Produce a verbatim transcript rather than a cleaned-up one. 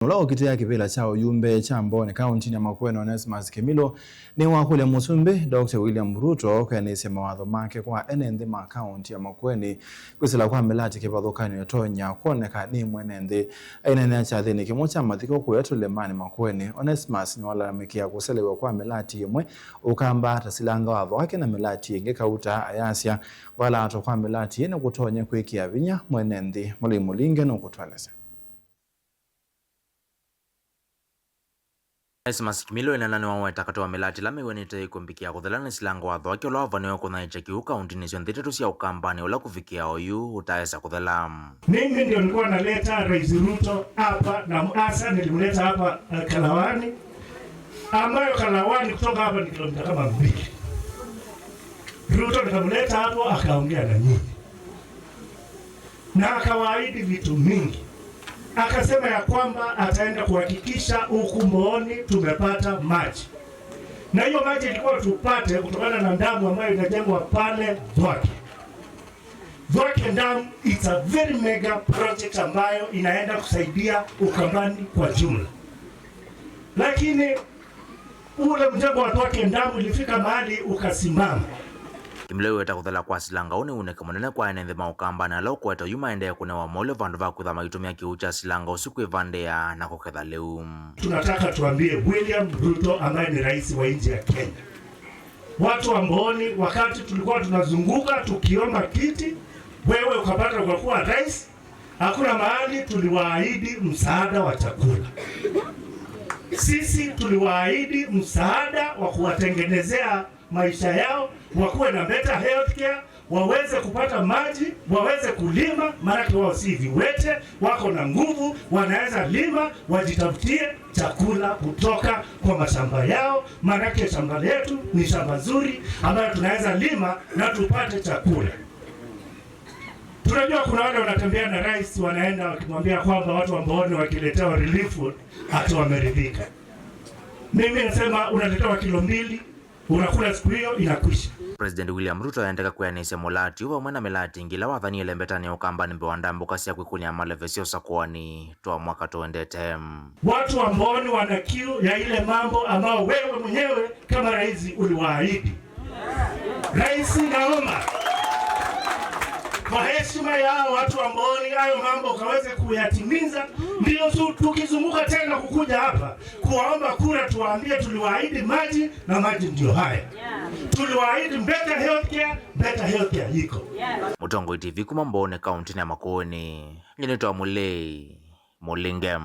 Ũla ũkitĩa kĩvĩla kya ũyumbe kya Mbooni kaũntĩnĩ ya Makueni, Onesmus Kĩmilũ, nĩwakũlya Mũsumbĩ Doctor William Ruto kwĩanĩsya mawatho make kwa ene nthĩ ma kaũntĩ ya Makueni kwĩsĩla kwa mĩlati kĩvathũkany'o ĩtonya kwoneka nĩ mwene nthĩ. Aineenea kyathĩnĩ kĩmwe kya mathiko kũya tũlĩmanĩ Makueni, Onesmus nĩwalalamĩkĩa kũselew'a kwa mĩlati ĩmwe Ũkamba ta silanga watho wake na mĩlati ĩngĩ kauta ayasya kwalaatwa kwa mĩlati ĩno kũtonya kwĩkĩa vinya mwene nthĩ. Mũlei Mũlinge nũkũtũelesya. Onesmus Kĩmilũ ĩnena nĩwaweta katĩ wa mĩlati ĩla mĩw'anĩte ĩkũmbĩkĩa kũthela nĩ silanga watho wake ũla wavaniwe kũnyaĩĩkya kĩw'ũ kaũntĩnĩ syonthe itatũ sya Ũkambanĩ ũla kũvikĩa oyu ũtaesa kũthela. Mimi ndio nilikuwa naleta Rais Ruto hapa na Asa nilimleta hapa, eh, Kalawani, ambayo Kalawani kutoka hapa ni kilomita kama mbili. Ruto nikamleta hapo akaongea na nyinyi na akawaahidi vitu mingi, akasema ya kwamba ataenda kuhakikisha huku Mbooni tumepata maji, na hiyo maji ilikuwa tupate kutokana na damu ambayo inajengwa pale Thwake. Thwake Dam, it's a very mega project ambayo inaenda kusaidia Ukambani kwa jumla. Lakini ule mjengo wa Thwake Dam ulifika mahali ukasimama. Kĩmilũ ĩweta kũthela kwa silanga ũũ nĩ unĩke mũnene kwa ene nthĩ ma Ũkambanĩ ala ũkũete oyu maendee kũnewa maũlyo vandũ va kwĩtha maitũmĩa kĩw'ũ kya silanga ũsu kwĩvandĩa na kũketha lĩu. Tunataka tuambie William Ruto ambaye ni rais wa nchi ya Kenya, watu wa Mbooni, wakati tulikuwa tunazunguka tukiomba kiti, wewe ukapata ukakuwa rais, hakuna mahali tuliwaahidi msaada wa chakula. Sisi tuliwaahidi msaada wa kuwatengenezea maisha yao, wakuwe na better healthcare, waweze kupata maji, waweze kulima, maanake wao si viwete, wako na nguvu, wanaweza lima, wajitafutie chakula kutoka kwa mashamba yao, maanake shamba letu ni shamba zuri ambayo tunaweza lima na tupate chakula. Tunajua kuna wale wanatembea na rais, wanaenda wakimwambia kwamba watu wa Mbooni wakiletewa relief food ati wameridhika. Mimi nasema unaletewa kilo mbili, unakula siku hiyo, inakwisha. President William Ruto aendeka kwĩanĩsya mũlati ũũ vamwe na mĩlati ĩngĩ ĩla wathanie lembetanĩ ya Ũkambanĩ mbee wa ndambũka sya kwĩkũnĩa maleve sya ũsakũani twa mwaka tũendete. Watu wa Mbooni wana kiu ya ile mambo ambayo wewe mwenyewe kama rais uliwaahidi. Rais, naomba kwa heshima ya hao watu wa Mbooni, hayo mambo ukaweze kuyatimiza, ndio tu-, tukizunguka tena kukuja hapa kuwaomba kura, tuwaambie tuliwaahidi maji na maji ndio haya. Tuliwaahidi better healthcare, better healthcare iko. Mũtongoi T V kuma Mbooni kaũntĩnĩ ya Makueni, nĩnĩtwa Mũlei Mũlinge.